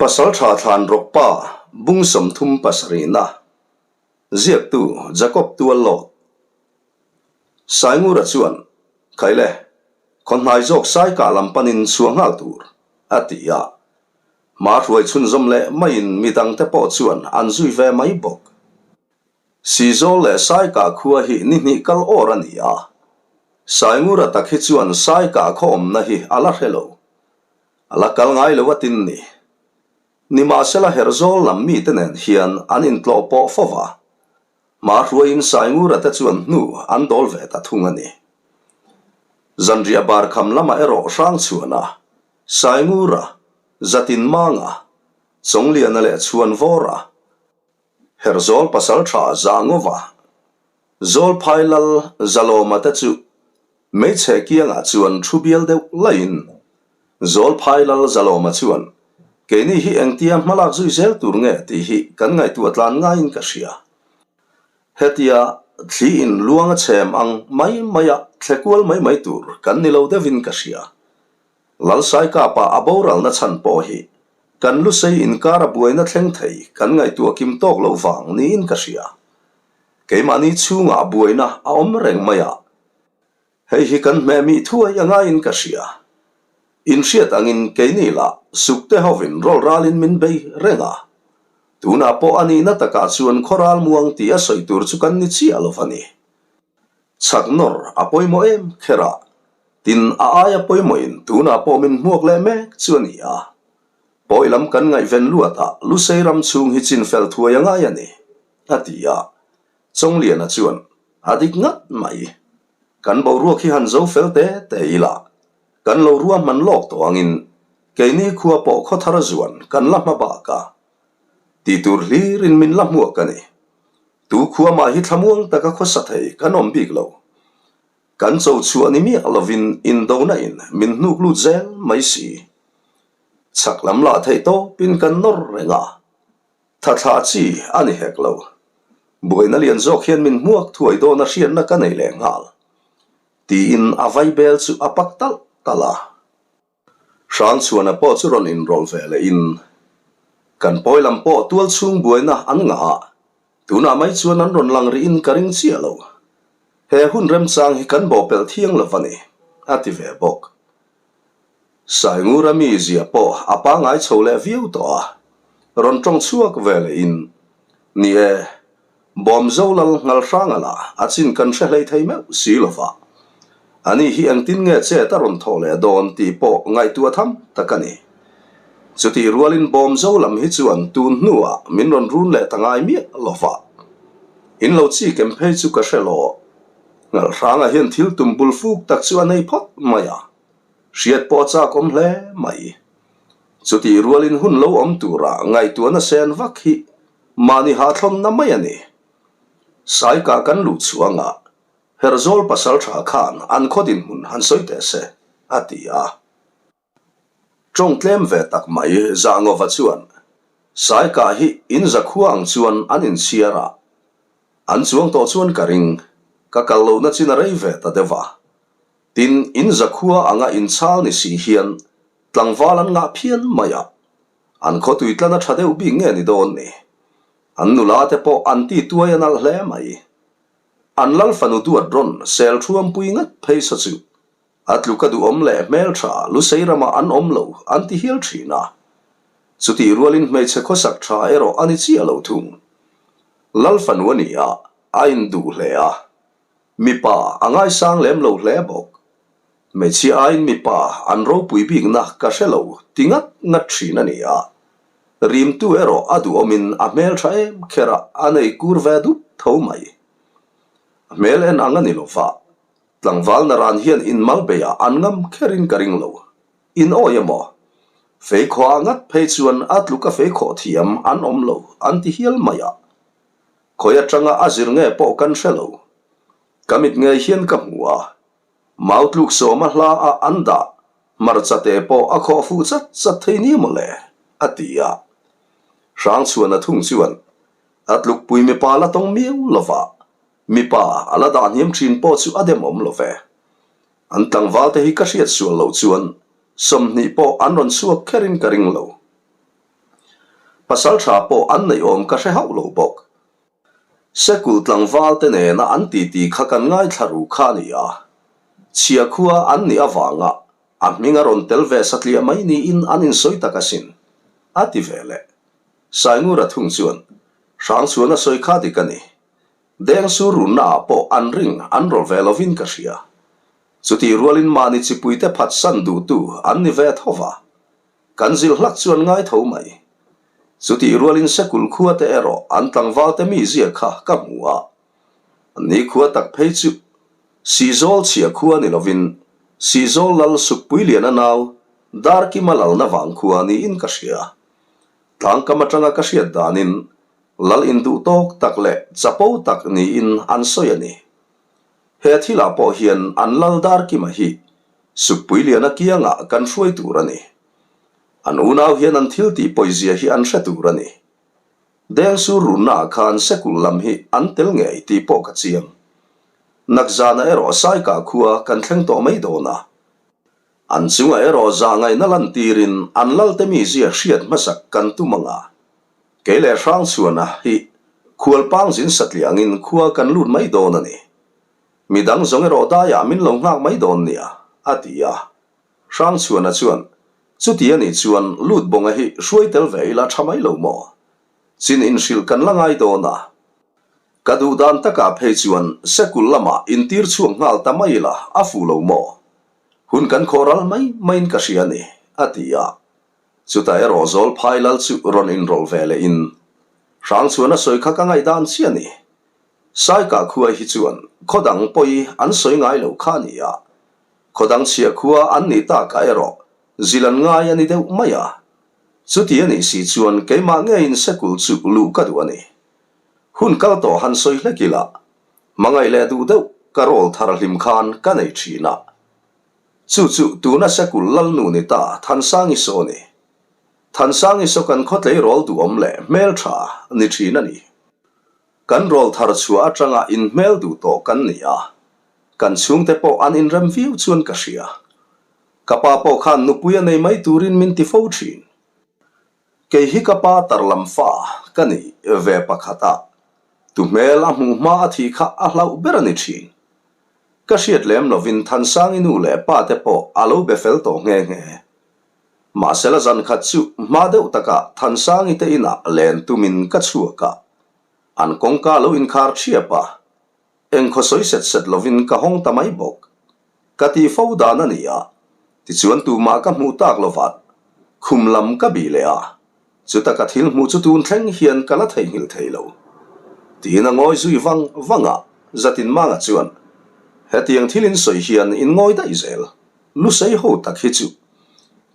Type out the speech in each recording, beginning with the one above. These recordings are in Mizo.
Pasalṭha Thlanrawk pa bung 37na ziaktu Jacob Tuallawt Saingura chuan, Khaile, khaw hnai zawk Saikah lam panin chhuah nghal tur, a ti a. Hma hruai chhunzawm leh maiin midangte pawh chuan an zui ve mai bawk. Sizawl leh Saikah khua hi ni hnih kal awr a ni a. Saingura tak hi chuan Saikah khaw awmna hi a la hre lo. A la kal ngai lo a tin ni. Nimahsela Herhzawl lam mite nen hian an intlawh pawh fo va. Hma hruaiin Saingura te chuan hnu an dawl ve ta thung a ni. Zanriah bar kham lamah erawh Hrangchhuana, Saingura, Zatinmanga, Chawngliana leh Chhuanvawra, Herhzawl pasaltha Zangova, Zawlphai Lal Zalawma te chu hmeichhe kiangah chuan thu bial deuh laiin Zawlphai Lal Zalawma chuan keini hi engtia hmalak zui zel tur nge tih hi kan ngaihtuah tlan ngaiin ka hria. Hetia thli in luang a chhem ang mai maia thle kual mai mai tur kan ni lo deuhin ka hria. Lalsaikapa a boralna chhan pawh hi kan lusei inkara buaina thleng thei kan ngaihtuah kim tawk loh vang niin ka hria. Keimahni chhungah buaina a awm reng mai a, hei hi kan hmehmih thuai a ngaiin ka hria. Inhriat angin keini lah sukte hovin rawl ralin min bei reng a, tunah pawh a nihna takah chuan khawral muang tih a sawi tur chu kan ni chiah lo va ni. Chhak nawr a pawimawh em kher a, Tin, a aia pawimawhin tunah pawh min hmuak leh mek chu a ni a. Pawi lam kan ngaihven luat a, Lusei ram chhung hi chin fel thuai a ngai a ni, a ti a. Chawngliana chuan, A dik ngat mai. Kan boruak hi han zo fel te te ila, kan lo ruahman lawk tawh angin keini khua pawh khaw thar zuan kan la hma bak a. Ti tur hlirin min la hmuak a ni. Tu khua mah hi thlamuang taka khawsa thei kan awm bik lo. Kan cho chhuah ni miah lovin indona in min hnuk lut zel mai si. Chhak lam lah theih tawpin kan nawr reng a, tha thlah chi a ni hek lo. Buaina lian zawk hian min hmuak thuai dawn a hriatna ka nei leh nghal. Tiin a vaibel chu a pak talh talh a. Hrangchhuana pawh chu rawn inrawlh ve leh in kan pawi lam pawh tual chhung buaina an ngah a, tunah mai chuan an rawn lang rih in ka ring chiah lo. He hun remchang hi kan bawhpelh thiang lo va ni, a ti ve bawk. Saingura mi zia pawh a pangngai chho leh viau tawh a, rawn tawng chhuak ve leh in, Ni e, Bawmzo lal nghal hrang a la, a chin kan hre hlei thei meuh si lo va. Ani hi engtin nge chet a rawn thawh leh dawn tih pawh ngaihtuah tham tak a ni. Chutih rualin Bawmzo lam hi chuan tun hnuah min rawn run leh ta ngai miah lo va. In lo chi kem phei chu ka hre lo. Nghal hranga hian thil tum bul fuk tak chu a nei phawt mai a, hriat pawh a chak awm hle mai. Chutih rualin hun lo awm tura ngaihtuahna sen vak hi Mahni hahthlawnna mai a ni. Saikah kan luh chhuangah Herhzawl pasaltha khan an khaw dinhmun han sawi teh se, a ti a. Tawng tlem ve tak mai Zahngova chuan Saikah hi in zakhua ang chuan an inchhiar a, an chuang tawh chuan ka ring, ka kal lohna chin a rei ve ta deuh a. Tin, in zakhua anga inchhal ni si hian tlangval an ngah phian mai a, An khawtui tlan a tha deuh bik nge ni dawn ni? An nula te pawh an ti tuai a nalh hle mai. An lal fanu duat rawn sel thuampui ngat phei saw chu a tluk a duhawm leh hmeltha Lusei ramah an awm lo an ti hial thin a. Chutih rualin hmeichhe khawsak tha erawh a ni chiah lo thung. Lal fanu a ni a, a induh hle a. Mipa a ngaisang lem lo hle bawk. Hmeichhia aiin mipa an ropui bikna ka hre lo ti ngat ngat thin a ni a. Rimtu erawh a duhawmin a hmel tha em kher a, a nei kur ve dup tho mai. A hmel en ang a ni lova, tlangval naran hian inmal beiah an ngam kherin ka ring lo. In awi emaw? Feikhawh ah ngat phei chuan a tluka feikhawh thiam an awm lo an ti hial mai a. Khawi atanga a zir nge pawh kan hre lo. Ka mit ngei hian ka hmu a, Mau tluk sawma hla a an dah hmarcha te pawh a khawh fuh chat chat thei ni maw le? a ti a. Hrangchhuana thung chuan a tlukpui mipa la tawng miau lova, mipa a la dah hniam thin pawh chu a demawm lo ve. An tlangval te hi ka hriat sual loh chuan 20 pawh an rawn chhuak kherin ka ring lo. Pasalṭha pawh an neih awm ka hre hauh lo bawk. Sekul tlangval te nena an titi kha kan ngaithla ru kha a ni a. Chhia khua an nih avanga a hming a rawn tel ve satliah mai niin an insawi tak asin, a ti ve leh. Saingura thung chuan, Hrangchhuana sawi kha dik a ni. Dengsur runna ah pawh an ring an rawlh ve lovin ka hria. Chutih rualin mahni chipuite phatsan duhtu an ni ve tho va. Kan zilh hlak chuan ngai tho mai. Chutih rualin Sekul khua te erawh an tlangval te mizia kha ka hmu a. Ni khua tak phei chu Sihzawl chhia khua ni lovin Sihzawl lal Sukpuiliana nau Darkima lalna vang khua niin ka hria. Tlangkam atanga ka hriat danin lal induh tawk tak leh chapo tak niin an sawi a ni. He thilah pawh hian an lal Darkima hi Sukpuiliana kiangah kan hruai tur a ni. An unau hian an thil tih pawizia hi an hre tur a ni. Dengsur runnaah khan Sekul lam hi an tel ngei tih pawh ka chiang. Nakzana erawh Saika khua kan thleng tawh mai dawn a. An chungah erawh zah ngaihna lantirin an lalte mizia hriat hmasak kan tum ang a. Kei leh Hrangchhuana hi khualpang zin satliah angin khua kan lut mai dawn a ni. Midang zawng erawh daiah min lo nghak mai dawn nia, a ti a. Hrangchhuana chuan, Chuti a nih chuan lut bawnga hi hruai tel ve ila tha mai lo maw? Chin inhrilh kan la ngai dawn a. Ka duh dan takah phei chuan Sekul lamah intir chhuak nghal ta mai ila a fuh lo maw? Hun kan khawh ral mai maiin ka hria a ni, a ti a. Chutah erawh Zawlphai lal chu rawn inrawlh ve lehin, Hrangchhuana sawi kha ka ngaihdan chiah a ni. Saikah khua hi chuan khaw dang pawi an sawi ngai lo kha a ni a, khaw dang chhia khua an nih takah erawh zil an ngai a ni deuh mai a. Chuti a nih si chuan keimah ngeiin Sekul chu luh ka duh a ni. Hun kal tawh han sawi hlek ila, hmangaih leh duh deuh ka rawl thar hlim khan ka nei thin a. Chu chu tuna Sekul lalnu ni ta Thansangi saw a ni. Thansangi saw kan khaw tleirawl duhawm leh hmeltha ni thin a ni. Kan rawl thar chhuah atanga inhmel duh tawh kan ni a, kan chhungte pawh an inrem viau chuan ka hria. Ka pa pawh khan nupui a nei mai turin min ti fo thin. Kei hi ka pa tarlam fa ka ni ve pakhat a, tu hmel a hmuh hma a thih kha a hlauh ber a ni thin. Ka hriat lem lovin Thansangi nu leh pa te pawh a lo be fel tawh nghe nghe. Mahsela zan khat chu hma deuh takah Thansangi te inah len tumin ka chhuak a. An kawngka lo inkhar thiap a, engkhaw sawi set set lovin ka hawng ta mai bawk. Ka tih fo dan a ni a, tichuan tumah ka hmuh tak lovat khum lam ka bih leh a, chuta ka thil hmuh chu tun thleng hian ka la theihnghilh thei lo. Tiin a ngawi zui vang vang a, Zatinmanga chuan, Hetiang thil in sawi hian in ngawi daih zel, lusei ho tak hi chu.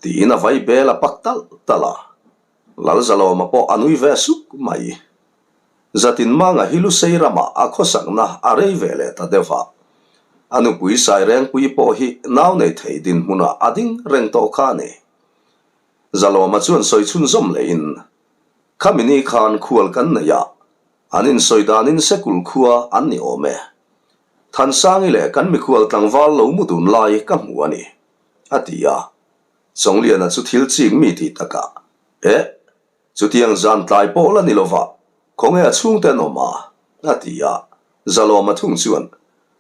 Tiin a vai bel a pak talh talh a. Lalzalawma pawh a nui ve suk mai. Zatinmanga hi Lusei ramah a khawsakna a rei ve leh ta deuh a. A nupui Sairengpuii pawh hi nau nei thei dinhmunah a ding reng tawh kha a ni. Zalawma chuan sawi chhunzawm lehin, Khami ni khan khual kan nei a, an insawi danin Sekul khua an ni awm e. Thansangi leh kan mikhual tlangval lo mu dun lai ka hmu a ni, a ti a. Chawngliana chu thil chik mi tih takah, Eh, chutiang zan tlai pawh la ni lova, khawnge a chhungte an awm a? a ti a. Zalawma thung chuan,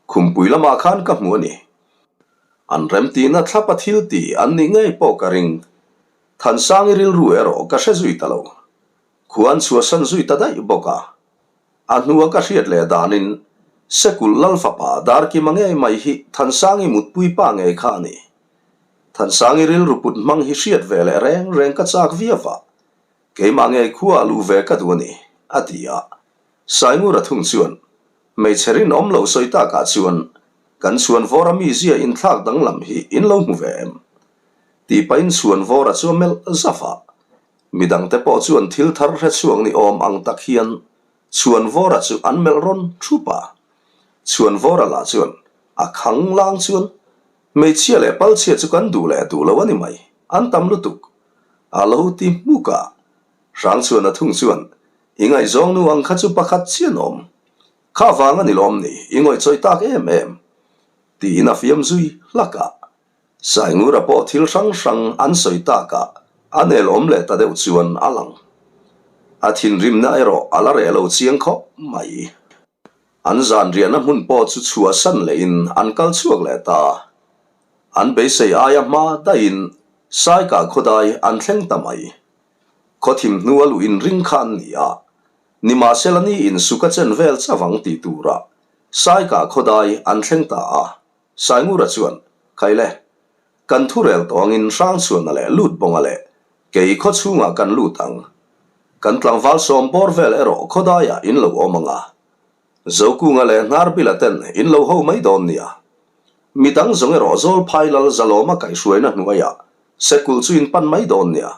Khumpui lamah khan ka hmu a ni. An remtihna thlapa thil ti an nih ngei pawh ka ring. Thansangi rilru erawh ka hre zui ta lo. Khua an chhuahsan zui ta daih bawk a. A hnua ka hriat leh danin Sekulh Lal fapa Darkima ngei mai hi Thansangi mutpui pa ngei kha a ni. Thansangi rilru put hmang hi hriat ve leh reng reng ka chak viau a, keimah ngei khua a luh ve ka duh a ni, a ti a. Saingura thung chuan, Hmeichhe rinawm lo sawi takah chuan kan chhuanvawra mizia inthlak danglam hi in lo hmu ve em? Tih pahin chhuanvawra chu a melh zaf a. Midangte pawh chuan thil thar hre chhuak ni awm ang tak hian Chhuanvawra chu an melh rawn thup a. Chhuanvawra lah chuan a khang lang chuan hmeichhia leh palchhia chu kan duh leh duh lo a ni mai, an tam lutuk. A lo ti hmuk a. Hrangchhuana thung chuan i ngaihzawng nu ang kha chu pakhat chian awm. Kha vang a ni lawm ni, i ngawihchawih tak em em. Tiin a fiam zui hlak a. Saingura pawh thil hrang hrang an sawi takah a nelawm leh ta deuh chuan a lang. A thinrimna erawh a la reh lo chiang khawp mai. An zan riahna hmun pawh chu chhuahsan lehin an kal chhuak leh ta. An beisei aia hma daihin Saikah khawdai an thleng ta mai. Khawthim hnua luh inring kha an ni a, nimahsela ni insuk a chen vel chavang tih turah Saikah khawdai an thleng ta a. Saingura chuan, Khaile, kan thurel tawh angin Hrangchhuana leh Lutbawnga leh kei khaw chhungah kan lut ang. Kan tlangval sawm bawr vel erawh khawdaiah in lo awm ang a. Zokunga leh Hnarbila ten in lo ho mai dawn nia. Midang zawng erawh Zawlphai Lal Zalawma kaihhruaina hnuaiah Sekul chu in pan mai dawn nia.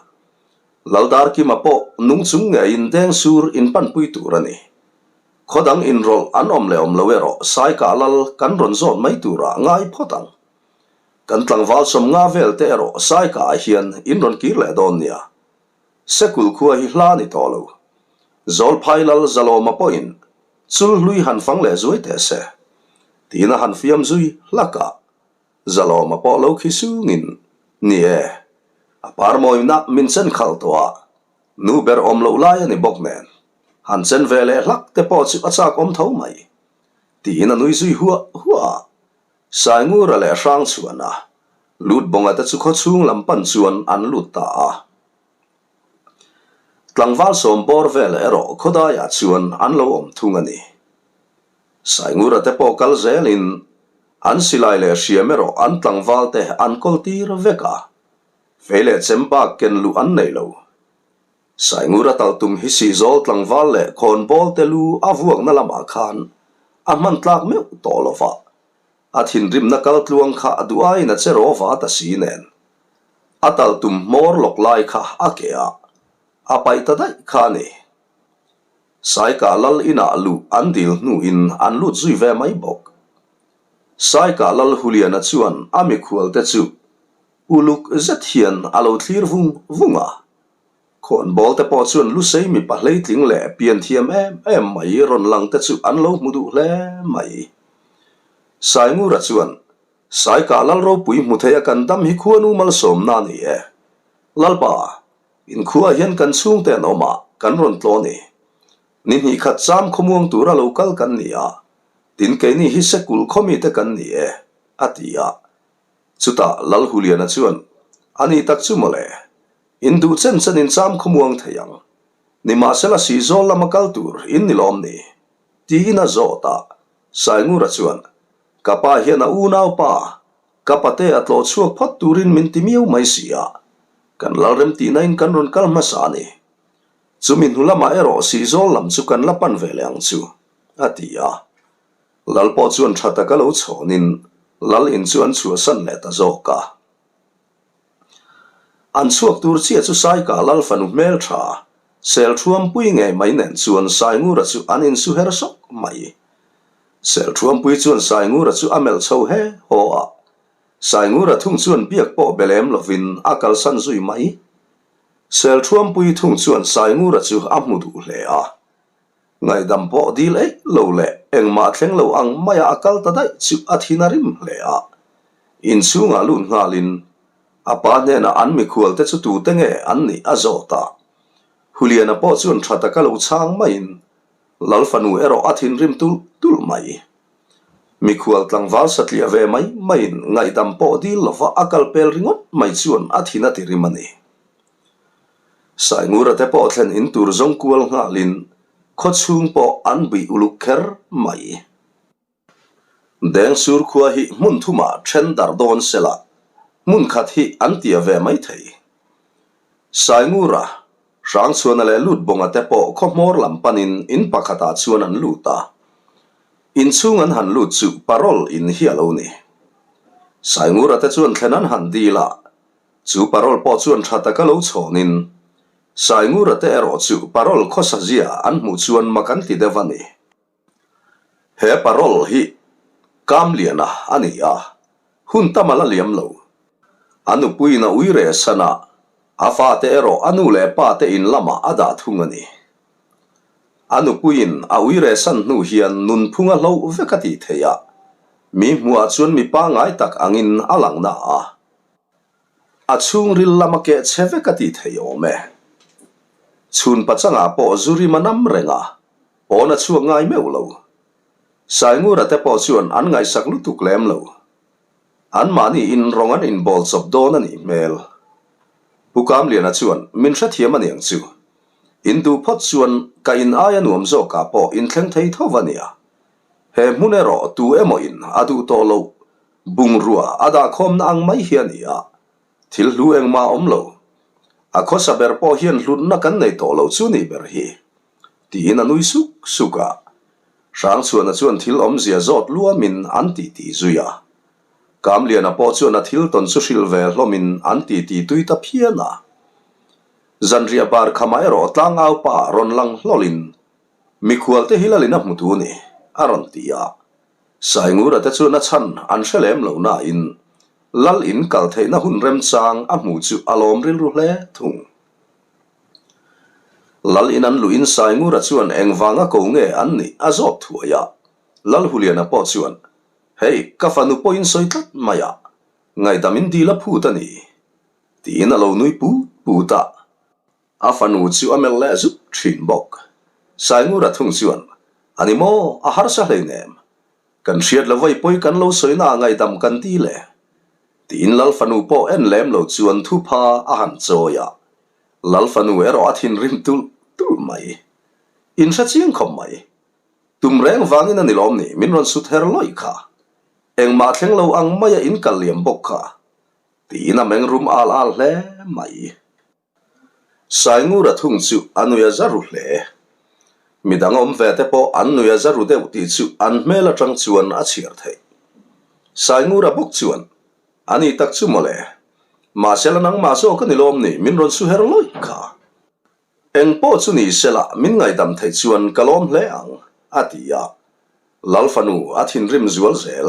Laldarkima pawh nung chung ngeiin Dengsur in panpui tur a ni. Khaw dang inrawlh an awm leh awm lo erawh Saikah Lal kan rawn zawt mai turah ngai phawt ang. Kan tlangval sawmnga vel te erawh Saikah ah hian in rawn kir leh dawn nia. Sekul khua hi hla ni tawh lo. Zawlphai Lal Zalawma pawhin chul hlui han fang leh zuai teh se. Tiin a han fiam zui hlak a. Zalawma pawh lo khi sungin, Ni e, a parmawina min chen khalh tawh a, nu ber awm loh lai a ni bawk nen, han chen ve leh hlak te pawh chu a chak awm tho mai, tiin a nui zui huah huah a. Saingura leh Hrangchhuana, Lutbawnga te chu khawchhung lam pan chuan an lut ta a. Tlangval sawm bawr vel erawh khawdaiah chuan an lo awm thung a ni. Saingura te pawh kal zelin an silai leh hriam erawh an tlangval te an kawl tir vek a, fei leh chem bak ken luh an nei lo. Saingura tal tum hi Sihzawl tlangval leh khawnbawl te lu a vuakna lamah khan a hman tlak meuh tawh lo va, a thinrimna kal tluang kha a duh aiin a che raw va ta si nen. A tal tum hmawr lawk lai kha a ke a, a paih ta daih kha a ni. Saikah lal inah luh an dil hnuin an lut zui ve mai bawk. Saikah lal Huliana chuan a mikhualte chu uluk zet hian a lo thlir vung vung a. Khawnbawl te pawh chuan Lusei mipa hleitling leh pianthiam em em mai rawn lang te chu an lo hmu duh hle mai. Saingura chuan, Saikah lal ropui hmu thei a kan dam hi khuanu malsawmna a ni e. Lalpa, Inkhua hian kan chhungte an awm a, kan rawn tlaw ni. Ni hnih khat cham khawmuang tura lo kal kan ni a, tin keini hi Sekul khawmite kan ni e, a ti a. Chutah Lalhuliana chuan, A ni tak chu mawle, in duh chen chen in cham khawmuang thei ang. Nimahsela Sihzawl lama kal tur in ni lawm ni? tiin a zawt a. Saingura chuan, Ka pa hian a unaupa, Ka pate a tlawh chhuak phawt turin min ti miau mai si a, kan lalrem tihnain kan rawn kal hmasa a ni. Chumi hnu lamah erawh Sihzawl lam chu kan la pan ve leh ang chu, a ti a. Lal pawh chuan tha taka lo chhawnin lal in chu an chhuahsan leh ta zawk a. An chhuak tur chiah chu Saika lal fanu hmeltha, Selthuampui ngei mai nen chuan Saingura chu an insu her sawk mai. Selthuampui chuan Saingura chu a melh chho he haw a, Saingura thung chuan biak pawh be lem lovin a kalsan zui mai. Selthuampui thung chuan Saingura chu a hmu duh hle a, Ngaihdam pawh dil eih lo leh engmah thleng lo ang maia a kal ta daih chu a thin a rim hle a. Inchhungah lut nghalin a pa hnenah an mikhualte chu tute nge an nih a zawt a. Huliana pawh chuan tha taka lo chhang maiin Lal fanu erawh a thinrim tulh tulh mai. Mikhual tlangval satliah ve mai maiin ngaihdam pawh dil lova a kal pel ringawt mai chuan a thin a tirim a ni. Saingura te pawh thlen in tur zawng kual nghalin khawchhung pawh an bih uluk kher mai. Dengsur khua hi hmun thumah then darh dawn sela hmun khat hi an tia ve mai thei. Saingura, Hrangchhuana leh Lutbawnga te pawh khaw hmawr lam panin in pakhatah chuan an lut a. Inchhung an han lut chu parol in hi a lo ni. Saingura te chuan thlen an han dil a, Chu parol pawh chuan tha taka lo chhawnin, Saingura te erawh chu parol khawsa zia an hmuh chuan mak an ti deuh a ni. He parol hi Kamliana a ni a, hun tam a la liam lo. A nupuiin a ui reh san a, a fate erawh a nu leh pa te in lamah a dah thung a ni. A nupuiin a ui reh san hnu hian nunphung a hloh vek a tih theih a, mi hmuhah chuan mi pangngai tak angin a lang na a. A chhungril lama keh chhe vek a tih theih awm e. Chhun pachangah pawh zu rim a nam reng a, pawn a chhuak ngai meuh lo. Saingura te pawh chuan an ngaihsak lutuk lem lo. Anmahni in rawng an inbawl chawp dawn a nih hmel. Pu Kamliana chuan min hrethiam a niang chu. In duh phawt chuan ka in aia nuam zawkah pawh in thleng thei tho va nia. He hmun erawh tu emaw in a duh tawh loh bungrua a dahkhawmna ang mai hi a ni a, thil hlu engmah a awm lo. A khawsa ber pawh hian hlutna kan nei tawh lo chu nih ber hi. Tiin a nui suk suk a. Hrangchhuana chuan thil awmzia zawt luamin an titi zui a. Kamliana pawh chuan a thil tawn chu hrilh ve hlawmin an titi tui ta phian a. Zanriah bar khamah erawh tlangaupa rawn lang hlawlin Mikhualte hi lalin a hmu tu ni, a rawn ti a. Saingura te chuan a chhan an hre lem lo nain lal in kal theihna hun remchang a hmu chu a lawm rilru hle thung. Lal in an luhin Saingura chuan engvanga ko nge an nih a zawt thuai a. Lal Huliana pawh chuan, Hei, ka fanu pawhin sawi tlat mai a, ngaihdam in dil a phut a ni, tiin a lo nui put put a. A fanu chu a melh leh zuk thin bawk. Saingura thung chuan, A ni maw, a harsa hleinem. Kan hriat lo vai pawi kan lo sawi na ngaihdam kan ti le. Tiin Lal fanu pawh en lem lo chuan thupha a han chawi a. Lal fanu erawh a thinrim tulh tulh mai. In hre chiang khawp mai. Tum reng vangin a ni lawm ni min rawn sut her lawih kha. Engmah thleng lo ang maia in kal liam bawk kha. Tiin a meng rum al al hle mai. Saingura thung chu a nui a za ru hle. Midang awm ve te pawh an nui a za ru deuh tih chu an hmel atang chuan a chhiar theih. Saingura bawk chuan, A ni tak chu mawle. Mahse la nangmah zawk a ni lawm ni min rawn su her lawih kha. Eng pawh chu ni sela min ngaihdam theih chuan ka lawm hle ang, a ti a. Lal fanu a thinrim zual zel.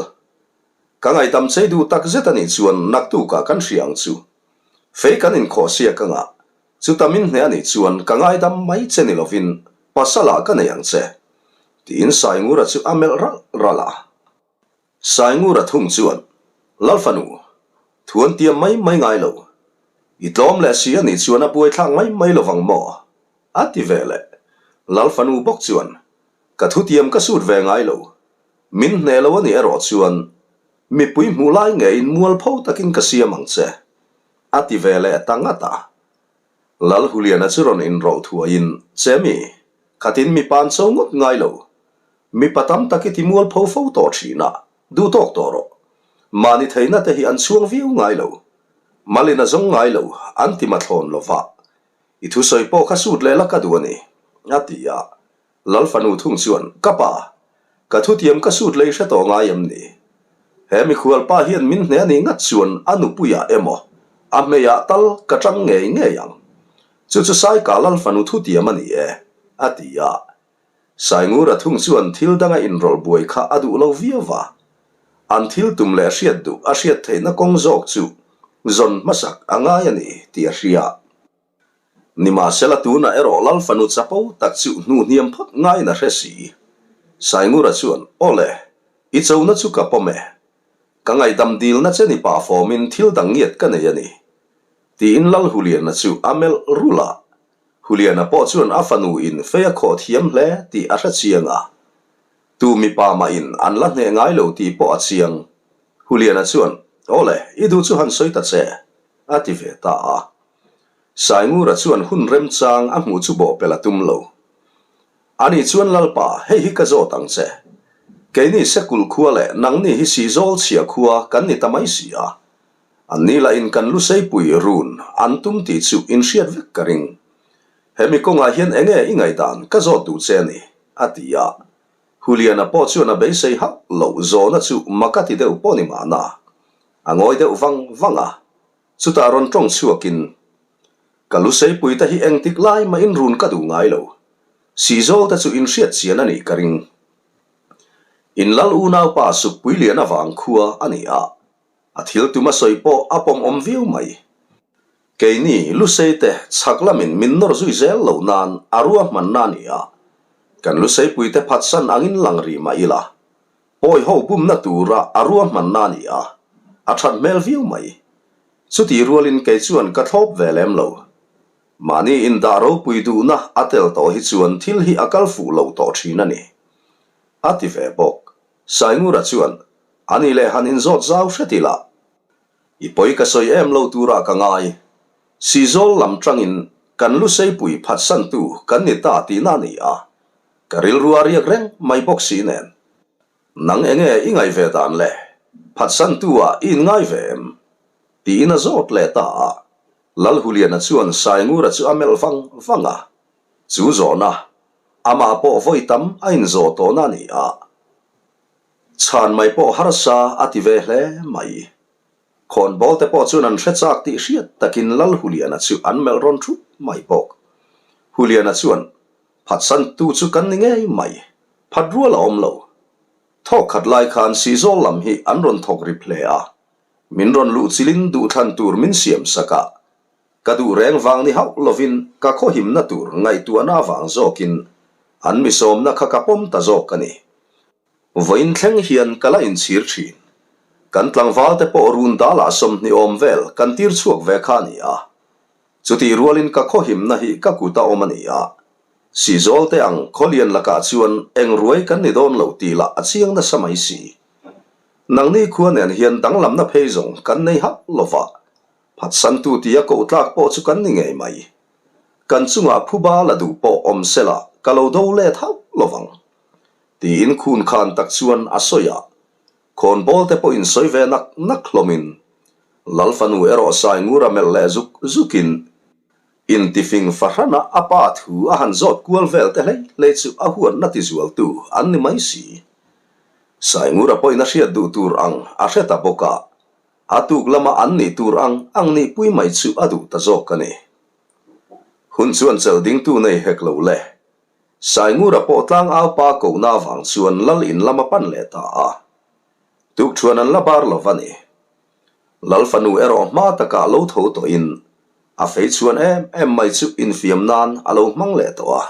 Ka ngaihdam chei duh tak zet a nih chuan naktukah kan hria ang chu. Fei kan inkhawh siak anga, chuta min hneh a nih chuan ka ngaidam mai che ni lovin pasalah ka nei ang che, tiin Saingura chu a melh ralh ralh a. Saingura thung chuan, Lal fanu, thu an tiam mai mai ngai lo. I tlawm leh si a nih chuan a buaithlak mai mai lovang maw? a ti ve leh. Lal fanu bawk chuan, Ka thutiam ka sut ve ngai lo. Min hneh lo a nih erawh chuan Mipui hmuh lai ngeiin mualpho takin ka siam ang che, a ti ve leh ta ngat a. Lal Huliana chu rawn inrawlh thuaiin, Chemi, khatin mipa an cho ngawt ngai lo. Mipa tam tak i ti mualpho fo tawh thin a, duh tawk tawh rawh. Mahni theihna te hi an chhuang viau ngai lo. Malin a zawng ngai lo, an ti mathlawn lo va. I thusawi pawh kha sut leh la ka duh a ni, a ti a. Lal fanu thung chuan, Ka pa, ka thutiam ka sut lei hre tawh ngai em ni? He mikhual pa hian min hne a nih ngat chuan a nupuiah emaw, a hmeiah tal ka tang ngei ngei ang. Chu chu Saika Lal fanu thutiam a ni e, a ti a. Saingura thung chuan thil danga inrawlh buai kha a duh lo viau va. An thil tum leh hriat duh a hriat theihna kawng zawk chu zawn hmasak a ngai a ni tih a hria. Nimahsela tunah erawh Lal fanu chapo tak chu hnu hniam phawt ngaiin a hre si. Saingura chuan, Aw le, i chona chu ka pawm e. Ka ngaihdam dilna che ni pah fawmin thil dang ngiat ka nei a ni. Tiin Lal Huliana chu a melh rulh a. Huliana pawh chuan a fanu in fei a khawh thiam hle tih a hre chiang a. Tu mipa mah in an la hneh ngai lo tih pawh a chiang. Huliana chuan, Aw le, i duh chu han sawi ta che, a ti ve ta a. Saingura chuan hun remchang a hmuh chu bawhpelh a tum lo. Ani chuan Lalpa, hei hi ka zawt ang che. Keini Sekul khua leh nangni hi Sihzawl chhia khua kan ni ta mai si a. Anni lahin kan Luseipui run an tum tih chu in hriat vek ka ring. Hemi kawngah hian enge i ngaihdan ka zawt duh che a ni, a ti a. Huliana pawh chuan a beisei hauh loh zawhna chu mak a ti deuh pawh ni mahna. A ngawi deuh vang vang a. Chutah rawn tawng chhuakin, Ka luseipui te hi engtik lai mah in run ka duh ngai lo. Sihzawl te chu in hriat chian a nih ka ring. In lal unaupa Sukpui lian avang khua a ni a, a thil tum a sawi pawh a pawm awm viau mai. Keini lusei te chhak lamin min nawr zui zel loh nan a ruahmanna a ni a, kan luseipui te phatsan angin lang rih mah ila, Pawi ho bumna tura a ruahmanna a ni a, a that hmel viau mai. Chutih rualin kei chuan ka thlawp ve lem lo. Mahni indah ropui duhna a tel tawh hi chuan thil hi a kal fuh lo tawh thin a ni. A ti ve bawk. Saingura chuan, A ni leh han inzawt zau hret ila. I pawi ka sawi em lo turah ka ngai. Sizawl lam tangin kan luseipui phatsantu kan ni ta tihna a ni a. Ka rilru a riak reng mai bawk si nen. Nang enge i ngaih ve dan le? Phatsantu ah i inngai ve em? Tiin a zawt leh ta a. Lalhuliana chuan Saingura chu a melh vang vang a. Chu zawhna, amah pawh vawi tam a inzawh tawhna a ni a. Chhan mai pawh harsa a ti ve hle mai. Khawnbawl te pawh chuan an hre chak tih hriat takin Lalhuliana chu an melh rawn thup mai bawk. Huliana chuan Phatsantu chu kan ni ngei mai. Phat rual a awm lo. Thawk khat lai khan Sihzawl lam hi an rawn thawk rip hle a. Min rawn luh chilin duhthlan tur min siam sak a. Ka duh reng vang ni hauh lovin ka khawhimna tur ngaihtuahna avang zawkin an mi sawmna kha ka pawm ta zawk a ni. Vawiin thleng hian ka la inchhir thin. Kan tlangval te pawh run dalah 20 awm vel kan tir chhuak ve kha a ni a. Chutih rualin ka khawhimna hi ka kut a awm a ni a, Sihzawl te ang khawlian lakah chuan eng ruai kan ni dawn lo tih lah a chiang nasa mai si. Nangni khua nen hian danglamna phei zawng kan nei hauh lo va, phatsantu tia koh tlak pawh chu kan ni ngei mai. Kan chungah phuba la duh pawh awm sela ka lo do let hauh lo vang. Tiin khun khan tak chuan a sawi a, Khawnbawl te pawhin sawi ve nak nak hlawmin Lal fanu erawh Saingura melh leh zuk zukin intifing fahrana a pa thu a han zawt kual vel te hlei hlei chu a huatna tizualtu an ni mai si. Saingura pawhin a hriat duh tur ang a hre ta bawk a, a tuk lama an nih tur ang ang nihpui mai chu a duh ta zawk a ni. Hun chuan chelh dingtu nei hek lo le. Saingura pawh tlangau pa kohna avang chuan lal in lam a pan leh ta a. Tukṭhuan an la bar lo va ni. Lal fanu erawh hma takah lo tho tawhin a fei chhuan em em mai chu infiam nan a lo hmang leh tawh a.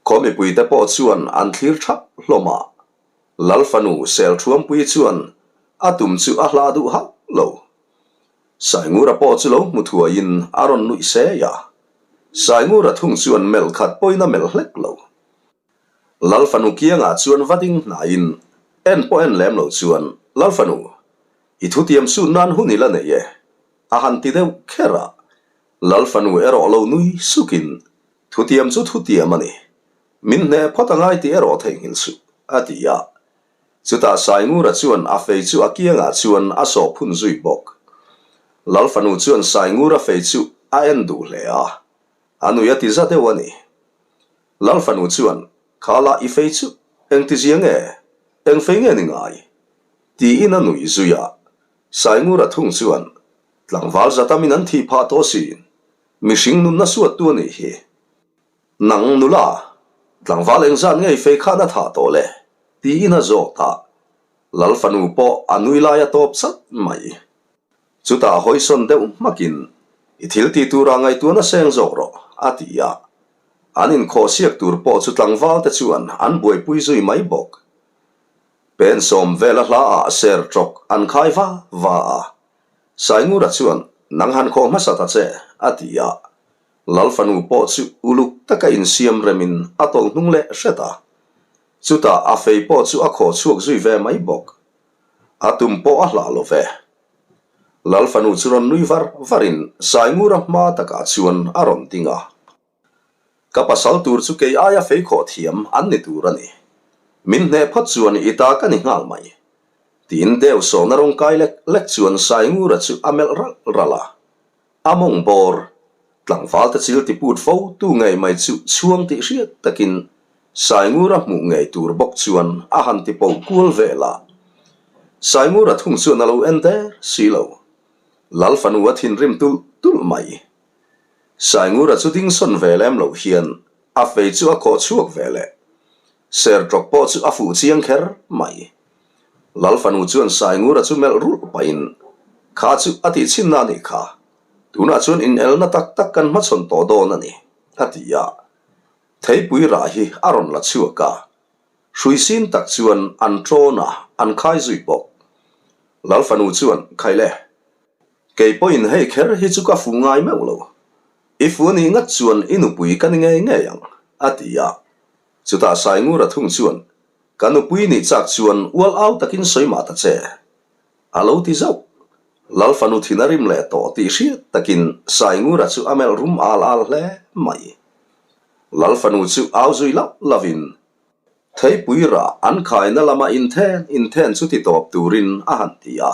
Khaw mipuite pawh chuan an thlir thap hlawm a. Lal fanu Selṭhuampui chuan a tum chu a hlah duh hauh lo. Saingura pawh chu lo hmu thuaiin a rawn nuih sei a. Saingura thung chuan melh khat pawhin a melh hlek lo. Lal fanu kiangah chuan va ding hnaiin en pawh en lem lo chuan, Lal fanu, i thutiam sut nan hun i la nei e, a han ti deuh kher a. Lal fanu erawh lo nui sukin, Thutiam chu thutiam a ni. Min hneh phawt a ngai tih erawh theihnghilh suh, a ti a. Chutah Saingura chuan a fei chu a kiangah chuan a sawh phun zui bawk. Lal fanu chuan Saingura fei chu a en duh hle a, a nui a ti za deuh a ni. Lal fanu chuan, Khala i fei chu engtizia nge? Eng fei nge ni ngai? Tiin a nui zui a. Saingura thung chuan, Tlangval zatamin an thih phah tawh sin, mihring nunna suattu a nih hi. Nang nula, tlangval engzat ngei fei khan a thah tawh le? tiin a zawt a. Lal fanu pawh a nui lai a tawp chat mai. Chutah hawisawn deuh hmakin, I thil ti tura ngaihtuahna seng zawk rawh, a ti a. An inkhawhsiak tur pawh chu tlangval te chuan an buaipui zui mai bawk. Pen sawm vela hla ah ser tawk an khai va va a. Saingura chuan, Nang han khawh hmasa ta che, a ti a. Lal fanu pawh chu uluk taka insiam remin a tawlh hnung leh hret a. Chutah a fei pawh chu a khawh chhuak zui ve mai bawk. A tum pawh a hlah lo ve. Lal fanu chu rawn nui var varin Saingura hma takah chuan a rawn ding a. Ka pasal tur chu kei aia fei khawh thiam an ni tur a ni. Min hneh phawt chuan i ta ka ni nghal mai. Tiin deuh sawhna rawng kai lek lek chuan Saingura chu a melh ralh ralh a. A mawng bawr, tlangval te chil ti put fo tu ngei mai chu chhuang tih hriat takin Saingura hmuh ngei tur bawk chuan a han ti po kual vel a. Saingura thung chuan a lo en der si lo. Lal fanu a thinrim tulh tulh mai. Saingura chu ding sawn ve lem lo hian a fei chu a khawh chhuak ve leh. Serṭawk pawh chu a fuh chiang kher mai. Lal fanu chuan Saingura chu melh rulh pahin, Kha chu a tih chhinna a nih kha. Tunah chuan inelna tak tak kan hmachhawn tawh dawn a ni, a ti a. Theipui rah hi a rawn la chhuak a. Hrui sin tak chuan an ṭawn a, an khai zui bawk. Lal fanu chuan, Khaile, kei pawhin hei kher hi chu ka fuh ngai meuh lo. I fu a nih ngat chuan i nupui ka ni ngei ngei ang, a ti a. Chutah Saingura thung chuan, Ka nupui nih chak chuan ual au takin sawi mah ta che, a lo ti zauh. Lal fanu thin a rim leh tawh tih hriat takin Saingura chu a melh rum al al hle mai. Lal fanu chu au zui lauh lauhin Theipui rah an khaina lama inthen inthen chu ti tawp turin a han ti a.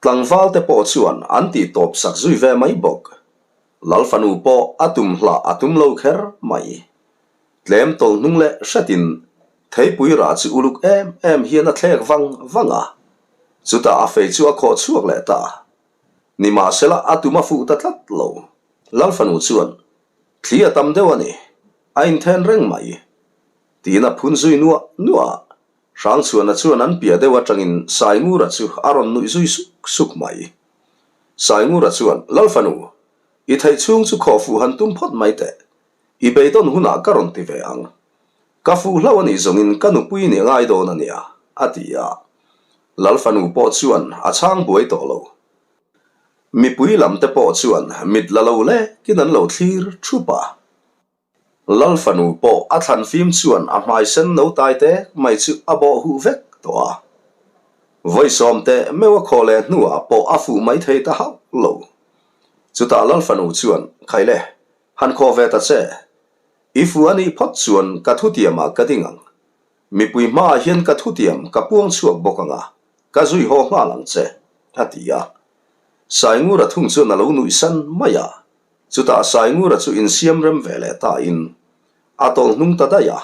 Tlangval te pawh chuan an tih tawp sak zui ve mai bawk. Lal fanu pawh a tum hlah a tum lo kher mai. Tlem tawlh hnung leh hretin theipui rah chu uluk em em hian a thlek vang vang a. Chutah a fei chu a khawh chhuak leh ta. Nimahsela a tum a fuh ta tlat lo. Lal fanu chuan, Thli a tam deuh a ni, a inthen reng mai. Tiin a phun zui nuah nuah a. Hrangchhuana chuan an piah deuh atangin Saingura chu a rawn nuih zui suk suk mai. Saingura chuan, Lal fanu, i theih chhung chu khawh fuh han tum phawt mai teh. I beidawn hunah ka rawn ti ve ang. Ka fuh hlauh a nih zawngin ka nupui nih ngai dawn a nia, a ti a. Lal fanu pawh chuan a chhang buai tawh lo. Mipui lam te pawh chuan mit la lo lekin an lo thlir thup a. Lal fanu pawh a thlan fim chuan a hmai sen no tai tek mai chu a bawh huh vek tawh a. Vawi sawm teh meuh a khaw leh hnuah pawh a fuh mai thei ta hauh lo. Chutah Lal fanu chuan, Khaile, han khaw ve ta che. I fuh a nih phawt chuan ka thutiamah ka ding ang. Mipui hmaah hian ka thutiam ka puang chhuak bawk ang a, ka zui haw nghal ang che, a ti a. Saingura thung chuan a lo nuih san mai a. Chutah Saingura chu insiam rem ve leh ta in a tawlh hnung ta daih a.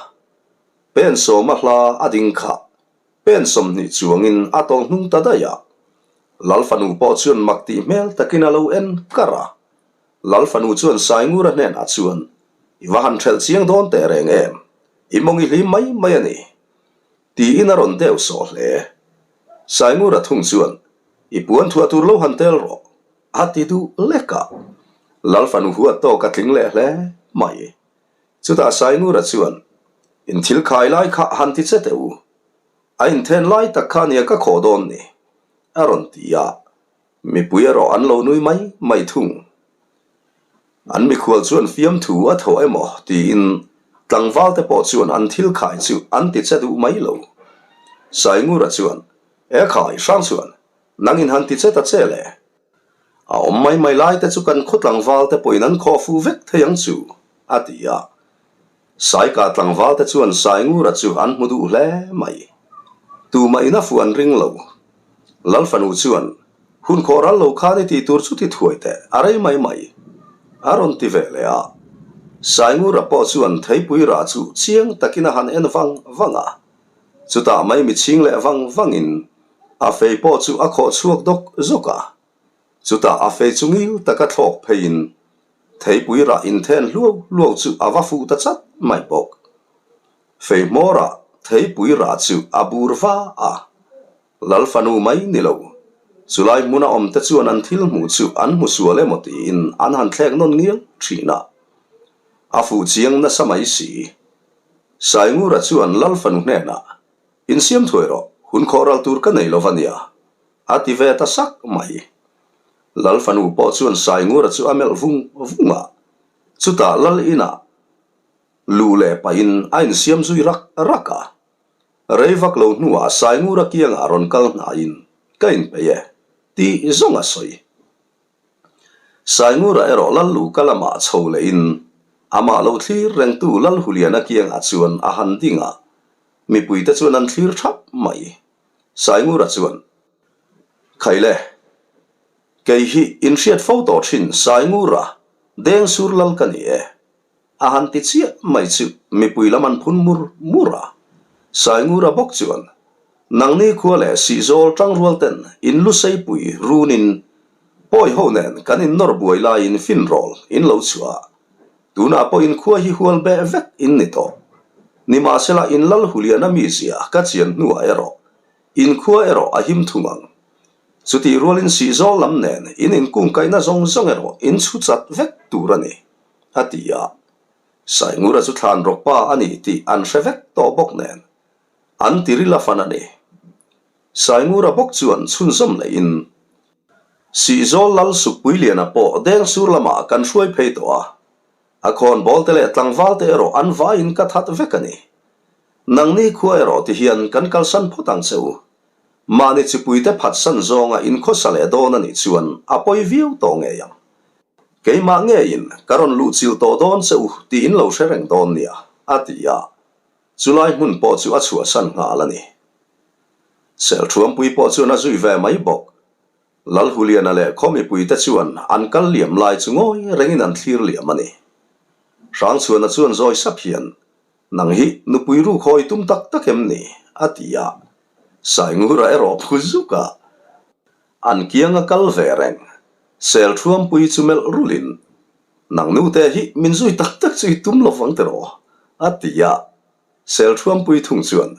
Pen sawma hla a ding kha pen 20 chuangin a tawlh hnung ta daih a. Lal fanu pawh chuan mak tih hmel takin a lo en kar a. Lal fanu chuan Saingura hnenah chuan, I va han hrelh chiang dawn teh reng em? I mawng i hlim mai mai a ni. Tiin a rawn deuh sawh hle. Saingura thung chuan, I puan thuah tur lo han tel rawh. A ti duh lek a, Lal fanu huat tawk a tling leh hle mai. Chutah Saingura chuan, In thil khai lai kha han ti che teh u. A inthen lai tak kha nia ka khawh dawn ni, a rawn ti a. Mipui erawh an lo nui mai mai thung. An mikhual chuan fiamthu a thaw emaw tiin tlangval te pawh chuan an thil khai chu an ti che duh mai lo. Saingura chuan, E khai, Hrangchhuan, Nang in han ti che ta che le. A awm mai mai lai te chu kan khaw tlangval te pawhin an khaw fu vek thei ang chu, a ti a. Saika tlangval te chuan Saingura chu an hmu duh hle mai. Tumah in a fu an ring lo. Lal fanu chuan, Hun khawh ral lo khan i tih tur chu ti thuai teh, a rei mai mai, a rawn ti ve leh a. Saingura pawh chuan theipui rah chu chiang takin a han en vang vang a. Chutah mai mi chhing leh vang vangin a fei pawh chu a khawh chhuak dawk zawk a. Chutah a fei chu ngil taka thlawk pheiin theipui rah inthen hluau hluau chu a va fuh ta chat mai bawk. Fei hmawrah theipui rah chu a bur va a, Lal fanu mai ni lo. Chulai hmuna awmte chuan an thil hmuh chu an hmu sual emaw tiin an han thlek nawn ngial thin a. A fuh chiang nasa mai si. Saingura chuan Lal fanu hnenah, Insiam thuai rawh, hun khawh ral tur ka nei lo va nia, a ti ve ta sak mai. Lal fanu pawh chuan Saingura chu a melh vung vung a, chutah Lal inah luh leh pahin a insiam zui rak rak a. Rei vak lo hnuah Saingura kiangah rawn kal hnaiin, Ka inpeih e, tih zawng a sawi. Saingura erawh Lalluka lamah chho lehin amah lo thlir rengtu Lalhuliana kiangah chuan a han ding a, mipuite chuan an thlir thap mai. Saingura chuan, Khaile, kei hi inhriat fo tawh thin Saingura, Dengsur Lal ka ni e. A han ti chiah mai chu mipui lam an phun mur mur a. Saingura bawk chuan, Nangni khua leh Sihzawl tangrual ten in lu seipui runin pawi ho nen kan in nawr buai laiin finrawl in lo chhuah a, tunah pawh in khua hi hual beh vek in ni tawh. Nimahsela in lal Huliana mizia ka chian hnuah erawh in khua erawh a him thung ang. Chutih rualin Sihzawl lam nen in inkungkaihna zawng zawng erawh in chhu chat vek tur a ni. A ti a. Saingura chu thlan rawk pa a ni tih an hre vek tawh bawk nen an ti ril a fan a ni. Saingura bawk chuan chhunzawm lehin. Sihzawl Lal Sukpuiliana pawh Dengsur lamah kan hruai phei tawh a, a khawnbawl te leh tlangval te erawh an vaiin ka that vek a ni. Nangni khua erawh ti hian kan kalsan phawt ang che u. Mahni chipuite phatsan zawnga inkhawsa leh dawn a nih chuan a pawi viau tawh ngei ang. Keimah ngeiin ka rawn luhchilh tawh dawn che u tih in lo hre reng dawn nia, a ti a. Chulai hmun pawh chu a chhuahsan nghal a ni. Selṭhuampui pawh chuan a zui ve mai bawk. Lalhuliana leh khaw mipuite chuan an kal liam lai chu ngawi rengin an thlir liam a ni. Hrangchhuana chuan zawi sap hian, Nang hi nupui ruk hawi tum tak tak em ni? a ti a. Saingura erawh phu zuk a. An kiang a kal ve reng. Selṭhuampui chu melh rulin, Nang nute hi min zui tak tak chu i tum lo vang tiraw? a ti a. Selṭhuampui thung chuan,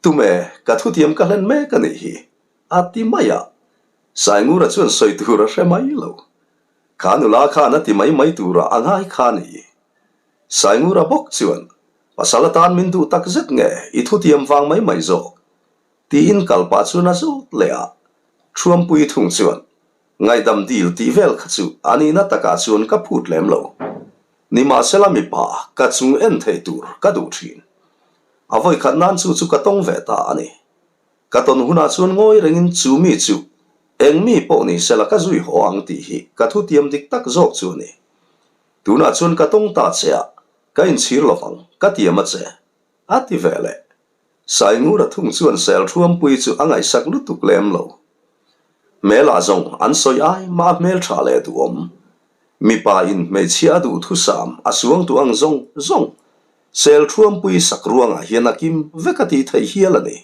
Tum e, ka thutiam ka hlen mek a nih hi, a ti mai a. Saingura chuan sawi tur a hre mai lo. Kha nula khan a ti mai mai turah a ngai kha a ni. Saingura bawk chuan, Pasal atan min duh tak zet nge i thutiam vang mai mai zawk? Tiin kal pah chuan a zawt leh a. Thuampui thung chuan, Ngaihdam dil tih vel kha chu a nihna takah chuan ka phut lem lo. Nimahsela mipa ka chung en thei tur ka duh thin. A vawikhat nan chu chu ka tawng ve ta a ni. Ka tawn hunah chuan ngawi rengin chu mi chu eng mi pawh ni sela ka zui haw ang tih hi ka thutiam dik tak zawk chu a ni. Tunah chuan ka tawng ta che a, ka inchhir lovang, ka tiam a che. A ti ve leh. Saingura thung chuan Selṭhuampui chu a ngaihsak lutuk lem lo. Hmelah zawng an sawi ai mah a hmelṭha leh duhawm. Mipa in hmeichhia a duh thusam a suang tu ang zawng zawng Selṭhuampui sak ruangah hian a kim vek a tih theih hial a ni.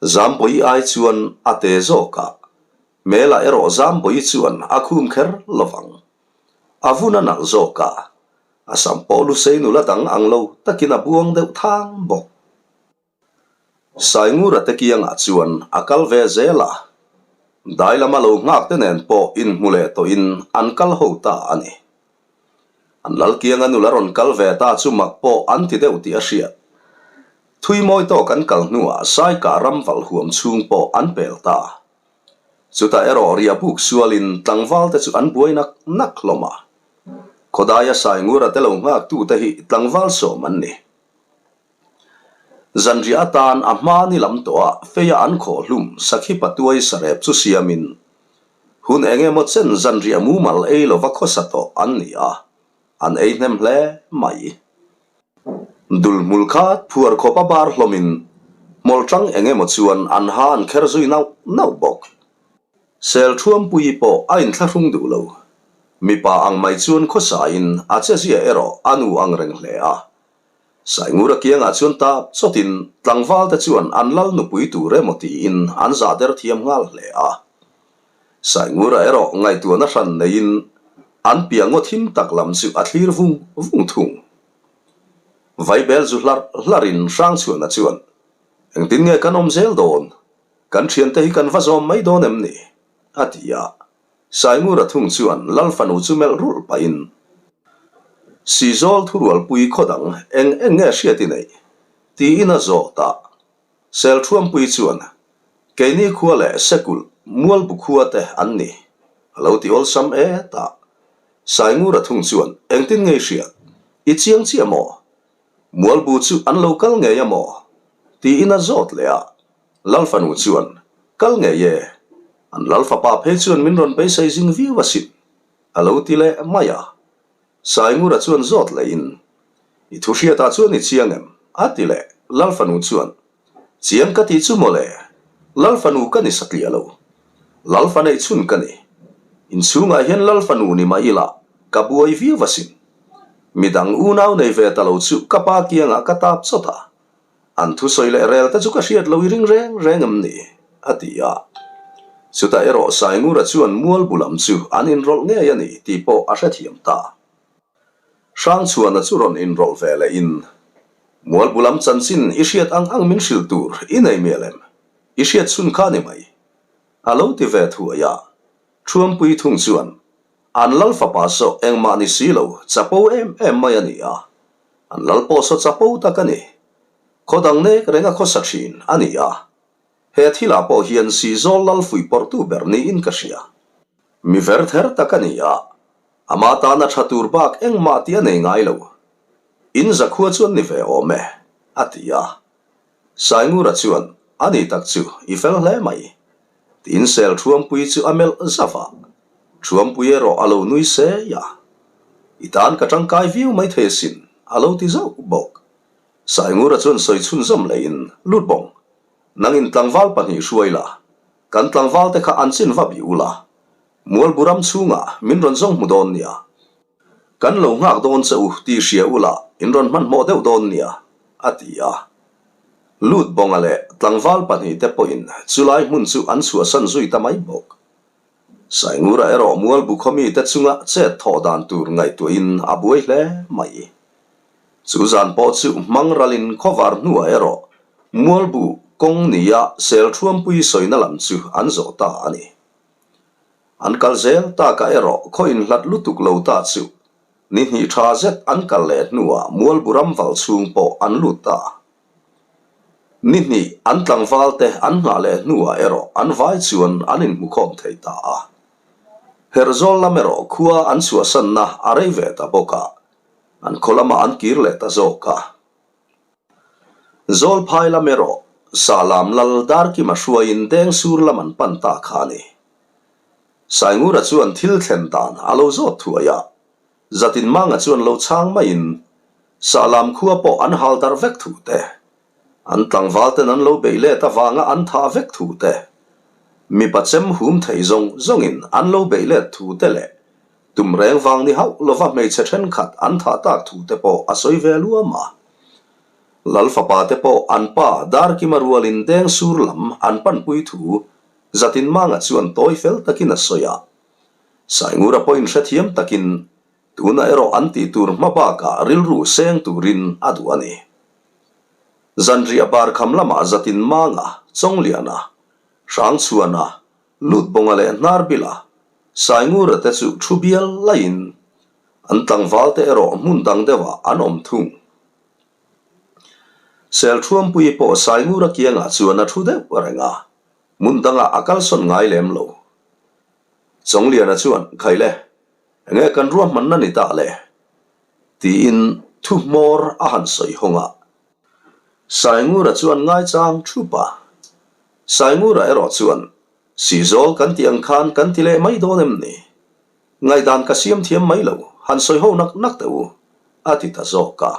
Zambawi ai chuan a te zawk a, hmelah erawh Zambawi chuan a khum kher lovang. A vun a nalh zawk a, A sam pawh lusei nula dang ang lo takin a buang deuh thang bawk. Saingura te kiangah chuan a kal ve zel a, dai lama lo nghak te nen pawh inhmu leh tawhin an kal ho ta a ni. An lal kianga nula rawn kal ve ta chu mak pawh an ti deuh tih a hriat. Thui mawi tawk an kal hnuah Saikah ram valh huam chhung pawh an pel ta. Chutah erawh riah buk sualin tlangval te chu an buai nak nak hlawm a. Khawdaia Saingura te lo nghaktute hi tlangval sawm an ni. Zanriah atan a hma ni lam tawhah feia an khawh hlum sakhi patuai sarep chu siamin hun eng emaw chen zanriah mumal ei lova khawsa tawh an ni a, an ei hnem hle mai. Dulhmul kha phuar khawp a bar hlawmin hmawlṭang eng emaw chuan an ha an kher zui nauh nauh bawk. Selṭhuampuii pawh a inthlahrung duh lo. Mipa ang mai chuan khawsain a chezia erawh a nu ang reng hle a. Saingura kiangah chuan tap chawtin tlangvalte chuan an lal nupui tur emaw tiin an zah der thiam nghal hle a. Saingura erawh ngaihtuahna hran neiin an piah ngaw thim tak lam chu a thlir vung vung thung. Vaibel zu hlarh hlarhin Hrangchhuana chuan, Engtin nge kan awm zel dawn? Kan thiante hi kan va zawm mai dawn em ni? a ti a. Saingura thung chuan Lal fanu chu melh rulh pahin, Sizawl thurualpui khaw dang eng eng nge hriat i neih? tiin a zawt a. Selṭhuampui chuan, Keini khua leh Sekulh Mualbu khua te an ni, a lo ti awlsam et a. Saingura thung chuan, Engtin nge i hriat? I chiang chiah maw? Mualbu chu an lo kal ngei a maw? tiin a zawt leh a. Lal fanu chuan, Kal ngei e. An lal fapa phei chuan min rawn beisei zing viau asin, a lo ti leh mai a. Saingura chuan zawt lehin, I thu hriatah chuan i chiang em? a ti leh. Lal fanu chuan, Chiang ka tih chu mawle, lal fanu ka ni satliah lo. Lal fa neih chhun ka ni. Inchhungah hian lal fanu ni mah ila ka buai viau asin. Midang unau nei ve ta lo chu ka pa kiangah ka tap chawt a. An thusawi leh rel te chu ka hriat lo i ring reng reng em ni? a ti a. Chutah erawh Saingura chuan mual bu lam chu an inrawlh ngei a ni tih pawh a hrethiam ta. Hrangchhuana chu rawn inrawlh ve leh in, Mual bu lam chanchin i hriat ang ang min hrilh tur i nei mial em? I hriat chhun kha ni mai. A lo ti ve thuai a. Thuampui thung chuan, An lal fapa saw engmah ni si lo, chapo em em mai a ni a. An lal pawh saw chapo tak a ni. Khaw dang nek reng a khawsa thin a ni a. He thilah pawh hian Sihzawl lal fuihpawrhtu ber niin ka hria. Mi ver ther tak a ni a, ama tana tha tur bak engmah tih a nei ngai lo. In zakhua chuan ni ve awm e, a ti a. Saingura chuan, A ni tak chu, i fel hle mai. Tiin sel Thuampui chu a melh zauh a. Thuampui erawh a lo nui sei a. I tan ka tangkai viau mai thei asin, a lo ti zauh bawk. Saingura chuan sawi chhunzawm leiin, Lutbawng, nangin tlangval pahnih hruai la, kan tlangvalte kha an chin va bih ula, Mualbu ram chhungah min rawn zawng hmu dawn nia. Kan lo nghak dawn che u tih hria ula in rawn hmanhmawh deuh dawn nia, a ti a. Lutbawnga leh tlangval pahnihte pawhin chulai hmun chu an chhuahsan zui ta mai bawk. Saingura erawh Mualbu khaw mite chunga chet thawh dan tur ngaihtuahin a buai hle mai. Chu zan pawh chu hmang ralin khawvar hnuah erawh Mualbu kawng nia Selṭhuampui sawina lam chu an zawh ta a ni. An kal zel takah erawh khaw inhlat lutuk lo ta chu ni hnih tha zet an kal leh hnuah Mualbu ram val chhung pawh an lut ta. Ni hnih an tlangval te an nghah leh hnuah erawh an vai chuan an inhmukhawm thei ta a. Herhzawl lam erawh khua an chhuahsanna a rei ve ta bawk a, an khaw lamah an kir leh ta zawk a. Zawlphai lam erawh Sahlam lal Darkima hruaiin Dengsur lam an pan ta kha a ni. Saingura chuan thil thlen dan a lo zawt thuai a, Zatinmanga chuan lo chhang maiin Sahlam khua pawh an hal darh vek thu te, an tlangval ten an lo beih let avanga an thah vek thu te, mipa chem hum thei zawng zawngin an lo beih let thu te leh Tum reng vang ni hauh lova hmeichhe thenkhat an thah tak thu te pawh a sawi ve luam a. Lal fapa te pawh an pa Darkima rualin deng sur lam an panpui thu Zatinmanga chuan tawi fel takin a sawi a. Saingura pawhin hrethiam takin tunah erawh an tih tur hma bakah rilru seng turin a duh a ni. Zanriah barkham lamah Zatinmanga, Chawngliana, Hrangchhuana, Lutbawnga leh Hnarbila, Saingura te chu thu bial laiin an tlangval te erawh hmun dang deuhah an awm thung. Selṭhuampuii pawh Saingura kiangah chuan a thu deuh reng a, hmun dangah a kalsawn ngai lem lo. Chawngliana chuan, Khaile, enge kan ruahmanna ni ta le? tiin thu hmawr a han sawi hawng a. Saingura chuan ngaichang thup a. Saingura erawh chuan, Sihzawl kan tih ang khan kan ti leh mai dawn em ni? Ngaihdan ka siam thiam mai lo, han sawi ho nak nak teh u, a ti ta zawk a.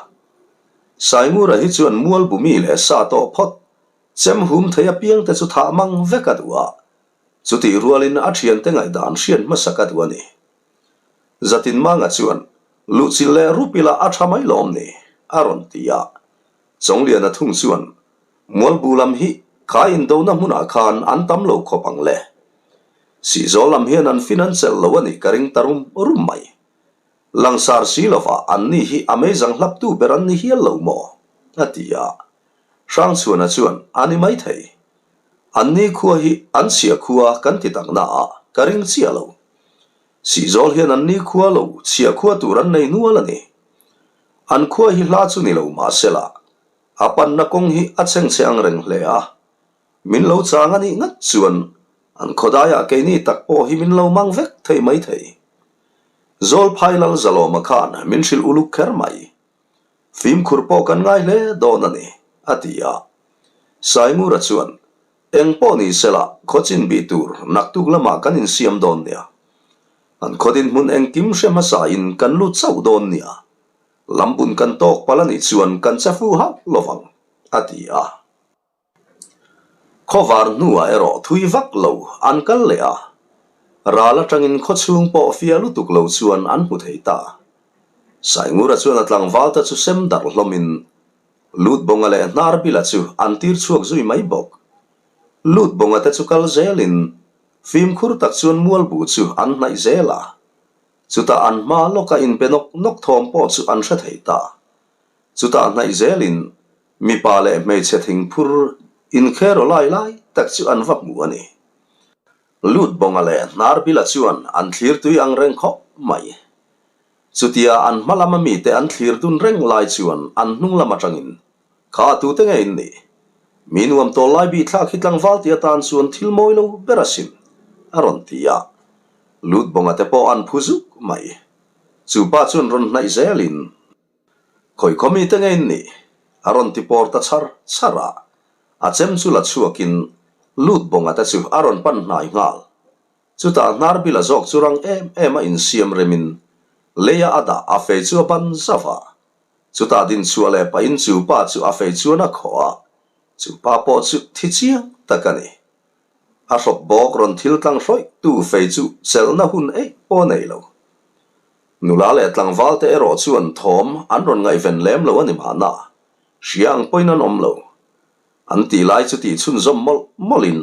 Saingura hi chuan mual bumi leh sa tawh phawt, chem hum thei apiang te chu thah mang vek a duh a, chutih rualin a thiante ngaihdan hriat hmasa ka duh a ni. Zatinmanga chuan, Luhchilh leh rup ila a tha mai lawm ni? a rawn ti a. Chawngliana thung chuan, Mualbu lam hi kha indona hmunah khan an tam lo khawp ang le. Sihzawl lam hian an fin an chelh lo a nih ka ring ta rum rum mai. Langsar si lova an ni hi a meizang hlaptu ber an ni hial lo maw? a ti a. Hrangchhuana chuan, A ni maithei. An ni khua hi an chhia khua kan ti tak naah ka ring chiah lo. Sihzawl hian an ni khua lo chhia khua tur an nei nual a ni. An khua hi hla chu ni lo mahsela, A panna kawng hi a chhengchhe ang reng hle a, min lo chang a nih ngat chuan an khawdaiah keini tak pawh hi min lo mang vek thei mai thei. Zawlphai Lal Zalawma khan min hrilh uluk kher mai. Fimkhur pawh kan ngai hle dawn a ni, a ti a. Saingura chuan, Eng pawh ni sela, khaw chin bih tur naktuk lamah kan insiam dawn nia. An khaw dinhmun engkim hre hmasain kan lut chauh dawn nia. Lambun kan tawk palh a nih chuan kan che fu hauh lo vang, a ti a. Khawvar hnuah erawh thui vak lo an kal leh a, ral atangin khaw chhung pawh fia lutuk lo chuan an hmu thei ta. Saingura chuan a tlangval te chu sem darh hlawmin Lutbawnga leh Hnarbila chu an tir chhuak zui mai bawk. Lutbawnga te chu kal zelin fimkhur tak chuan mualbu chu an hnaih zel a. Chutah an hma lawka inpe nawk nawk thawm pawh chu an hre thei ta. Chutah hnaih zelin mipa leh hmeichhe thingphur inkheraw lai lai tak chu an va hmu a ni. Lutbawnga leh Hnarbila chuan an thlir tui ang reng khawp mai. Chutia an hma lama mite an thlir dun reng lai chuan an hnung lam atangin, Kha tute nge in nih? Mi nuam tawl lai bih thlak hi tlangval ti atan chuan thil mawi lo ber asin, a rawn ti a. Lutbawnga te pawh an phu zuk mai. Chu pa chuan rawn hnaih zelin, Khawi khaw mite nge in nih? a rawn ti pawr ta chhar chhar a. A chem chu la chhuakin Lutbawnga te chu a rawn pan hnai nghal. Chutah Hnarbila zawk chu rang em em a insiam remin leia a dah a fei chu a ban zauh a. Chutah dinchhuah leh pahin chu pa chu a fei chuan a khawh a, chu pa pawh chu thi chiang tak a ni. A hrawk bawk rawn thil tlang hrawih tu fei chu chelhna hun eih pawh a nei lo. Nula leh tlangval te erawh chuan thawm an rawn ngaihven lem lo a ni mahna, hria ang pawhin an awm lo. An tih lai chu tih chhunzawm mawlh mawlhin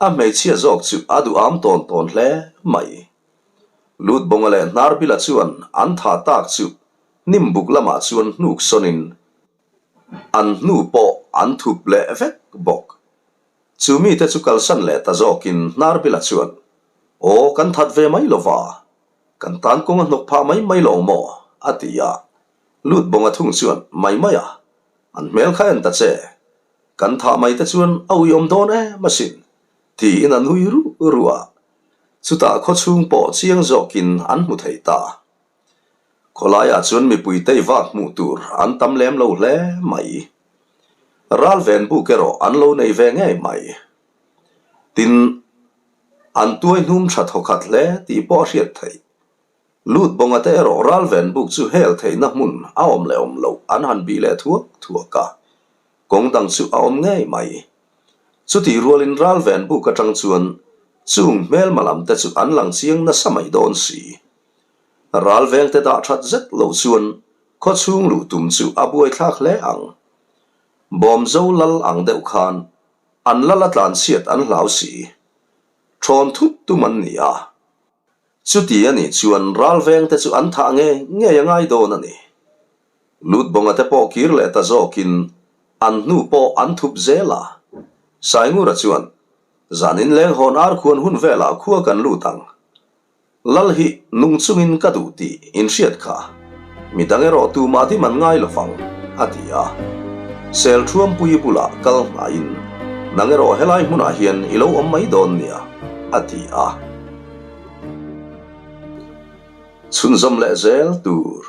a hmeichhia zawk chu a duham tawn tawn hle mai. Lutbawnga leh Hnarbila chuan an tha tak chu hnim buk lamah chuan hnuk sawnin an hnu pawh an thup leh vek bawk. Chu mite chu kalsan leh ta zawkin Hnarbila chuan, Aw, kan that ve mai lova, kan tan kawng a hnawk phah mai mai lo maw? a ti a. Lutbawnga thung chuan, Mai mai a, an hmel kha en ta che. Kan thah mai te chuan a uiawm dawn em asin, tiin a nui ruh ruh a. Chutah khawchhung pawh chiang zawkin an hmu thei ta. Khawlaiah chuan mipui tei vak hmuh tur an tam lem lo hle mai. Ral ven buk erawh an lo nei ve ngei mai. Tin, an tuai hnum tha thawkhat hle tih pawh a hriat theih. Lut bawnga te erawh ral ven buk chu hel theihna hmun a awm leh awm loh an han bih leh thuak thuak a, kawng dang chu a awm ngei mai. Chutih rualin ral ven buk atang chuan chung hmelma lam te chu an lang chiang nasa mai dawn si. Ral vengte dah that zet lo chuan khaw chhung luh tum chu a buaithlak hle ang. Bawmzo lal ang deuh khan an lal a tlanchhiat an hlau si. Thawn thut tum an ni a. Chuti a nih chuan ral vengte chu an thah nge ngei a ngai dawn a ni. Lutbawnga te pawh kir leh ta zawkin an hnu pawh an thup zel a. Saingura chuan, Zanin leng hawn ar khuan hun velah khua kan lut ang. Lal hi nung chungin ka duh tih in hriat kha, mi dang erawh tumah dim an ngai lovang, a ti a. Selṭhuampuii bulah kal hnaiin, Nang erawh helai hmunah hian i lo awm mai dawn nia, a ti a. Chhunzawm leh zel tur.